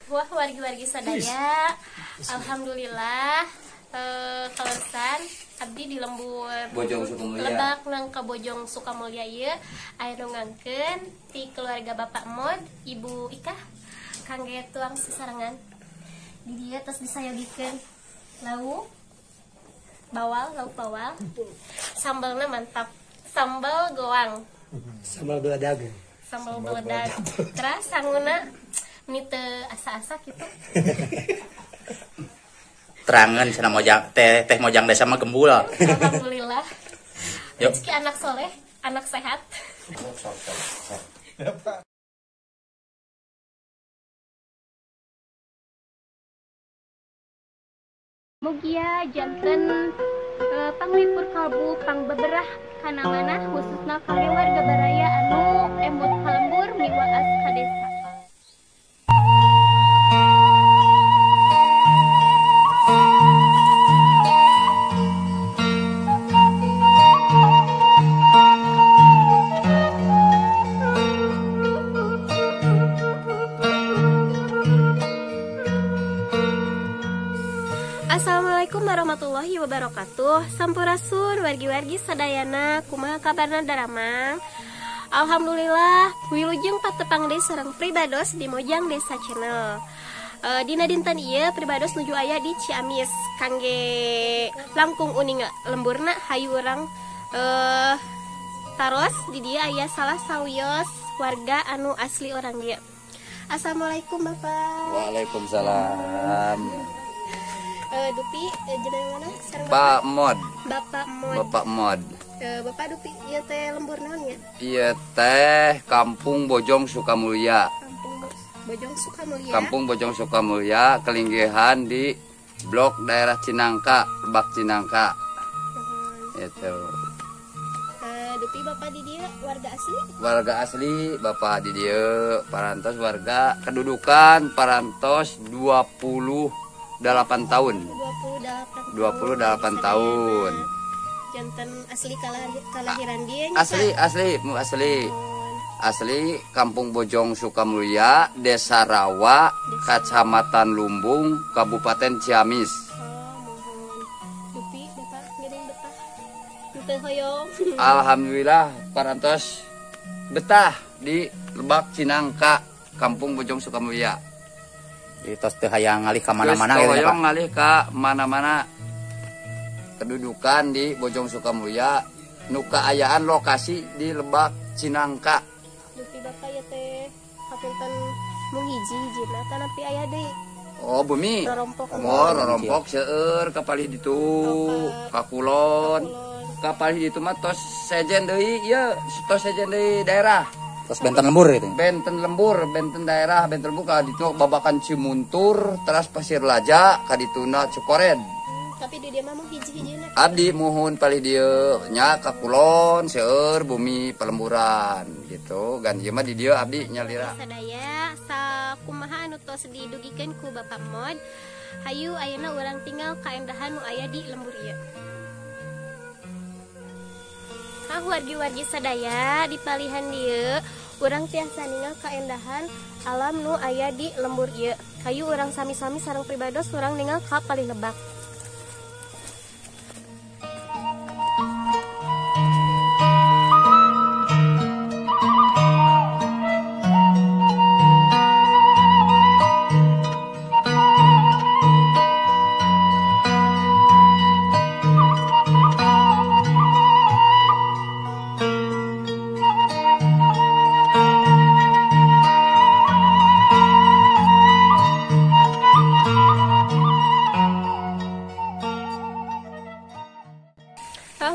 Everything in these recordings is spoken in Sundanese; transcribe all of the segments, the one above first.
Wah, wargi-wargi sadaya, alhamdulillah kaleresan abdi di lembur Bojong Sukamulya. Lebak nangka Bojong Sukamulya ieu aya nu ngangkeun ti keluarga Bapak Mod, Ibu Ika kangge tuang sesarengan. Di dieu tos disayogikeun lauk bawal, lauk bawal. Sambalna mantap. Sambal goang. Sambal beledag. Sambal beledag. Terus sanguna ini teu asa-asa gitu. Terangan cenah mojang teh teh mojang desa mah gembul. Alhamdulillah. Yuk. Rezeki anak soleh, anak sehat. Mugia janten panglipur kalbu pangbeberah kana manah khususna kangge warga baraya anu emut ka lembur miwaas ka desa. Assalamualaikum warahmatullahi wabarakatuh. Sampurasun wargi-wargi sadayana, kumaha kabarna daramang? Alhamdulillah wilujeng patepang deui sareng pribados di Mojang Desa Channel. Dina dinten ieu pribados nuju aya di Ciamis kangge langkung uninga lemburna hayu urang taros di dieu aya salah sawios warga anu asli orang dieu. Assalamualaikum Bapak. Waalaikumsalam. Dupi jeneng mana sareng Pak Mod. Bapak Mod. Bapak Mod. Bapak Dupi ieu teh lembur naon ya? Ieu teh Kampung Bojong Sukamulya. Kampung Bojong Sukamulya. Kampung Bojong Sukamulya kelinggihan di blok daerah Cinangka, Lebak Cinangka. Itu. Dupi Bapak di dieu warga asli? Warga asli Bapak di dieu parantos warga kedudukan parantos 28 tahun. 28 tahun. Janten asli kalahiran dia nya, asli, Pak? Asli, asli. Asli Kampung Bojong Sukamulya, Desa Rawa, Kecamatan Lumbung, Kabupaten Ciamis. Oh, mohon. Dupi Bapak ngiring betah. Henteu hoyong. Alhamdulillah parantos betah di Lebak Cinangka, Kampung Bojong Sukamulya. Jadi tos teu hayang ngalih ka mana-mana gitu ya, Pak. Ngalih ka mana-mana. Kedudukan di Bojong Sukamulya, nu kaayaan lokasi di Lebak Cinangka. Dupi Bapak ya teh hapunten mung hiji-hijina tanapi aya deui. Oh, bumi. Rorompok. Oh, rorompok seueur ka palih ditu, ka kulon. Ka palih ditu mah tos sejen deui ieu, tos sejen deui daerah. Terus benten lembur gitu. Benten lembur, benten daerah, benten lembur ka ditu Babakan Cimuntur, teras Pasir Laja, ka dituna Cukored. Tapi di dieu mah mung hiji-hijina. Abdi muhun palih dieu nya ka kulon seueur bumi pelemburan gitu. Gan ieu mah di dieu abdi nyalira. Sadaya sakumaha anu tos didugikeun ku Bapak Mod. Hayu ayeuna urang tinggal kaendahan nu aya di lembur ieu. Ah, wargi-wargi sadaya di palihan dieu urang tiasa ningal kaendahan alam nu aya di lembur ieu. Hayu urang sami-sami sareng pribados urang ningal ka palih lebak.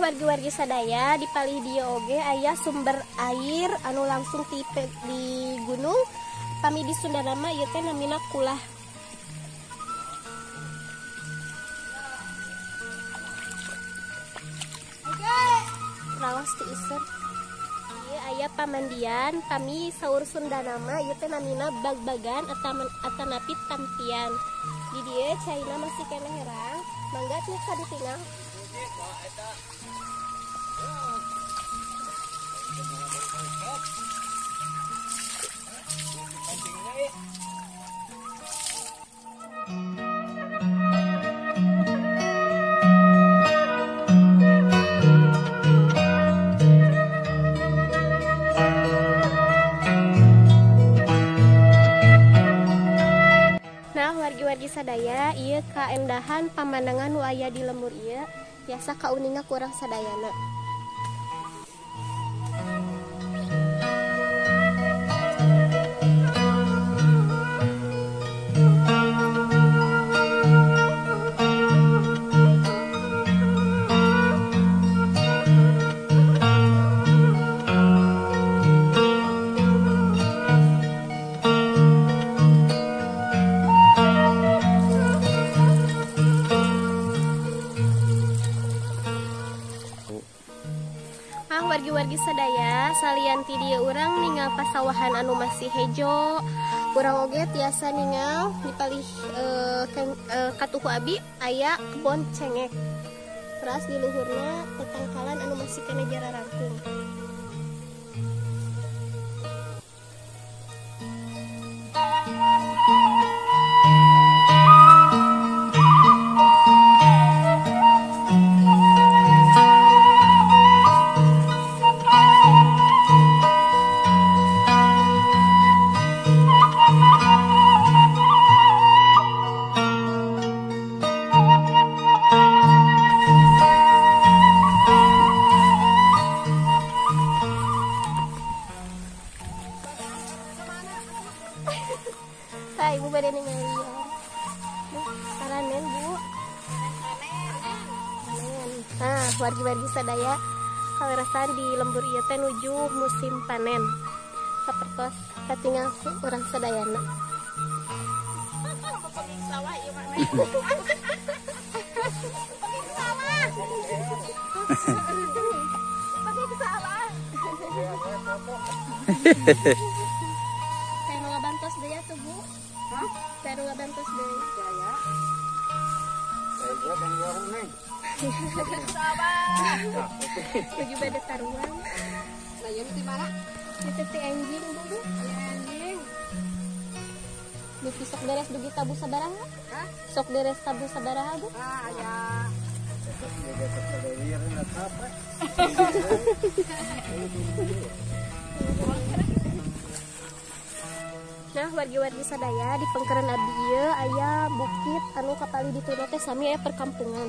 Wargi-wargi sadaya di palih dieu oge aya sumber air anu langsung tipe di gunung. Pami di Sunda nama ieu teh namina kulah. Rawas ti iser. Ieu aya pamandian pami saur Sunda nama ieu teh namina bagbagan atanapi tampian. Di dieu caina masih keneh herang, mangga tiasa ditinggal. wargi-wargi sadaya, ieu kaendahan pamandangan nu aya di lembur ieu tiasa kauninga ku urang sadayana. Wargi-wargi sadaya, salian ti dieu urang ningal pasawahan anu masih hejo, urang oge tiasa ningal di palih katuhu abi aya kebon cengek. Teras di luhurna tetangkalan anu masih kena jararangkung. Tah, ibu bade ningali ya. Paranen, Bu. Panen. Nah, wargi-wargi sadaya kaleresan di lembur ieu teh nuju musim panen. Sapertos katingal ku urang sadayana. Saya nu ngabantos deui atuh, Bu. Hah? Saya nu ngabantos deui. Jaya. Nuju bade taruang. Nah, ieu di mana? Di teh anjing, Bu. Anjing. Dugi sok beres dugi tabu sabaraha? Hah? Sok beres tabu sabaraha, Bu? Ah, aya. Nah, wargi-wargi sadaya di pengkeran abdi ieu aya bukit anu kapali dituna teh sami aya perkampungan.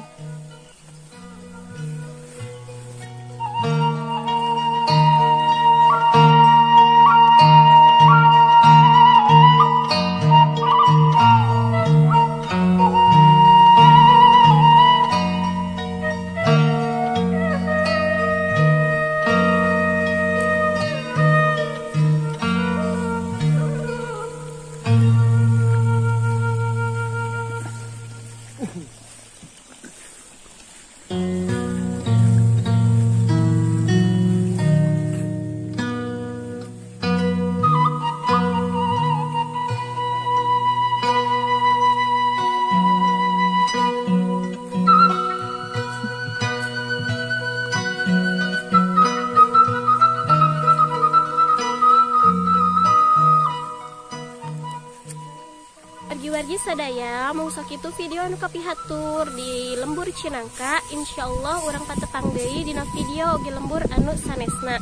Wargi-wargi sadaya, mung sakitu video anu kapihatur di lembur Cinangka. Insyaallah urang patepang deui dina video oge lembur anu sanesna.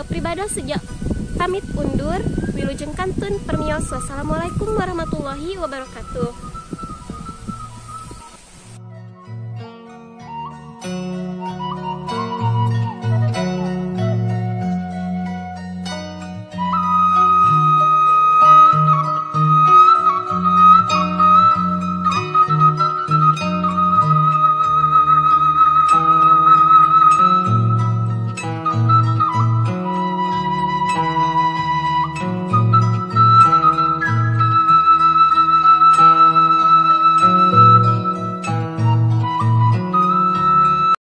Pribadi sejak pamit undur, wilujeng kantun permios. Wassalamualaikum warahmatullahi wabarakatuh.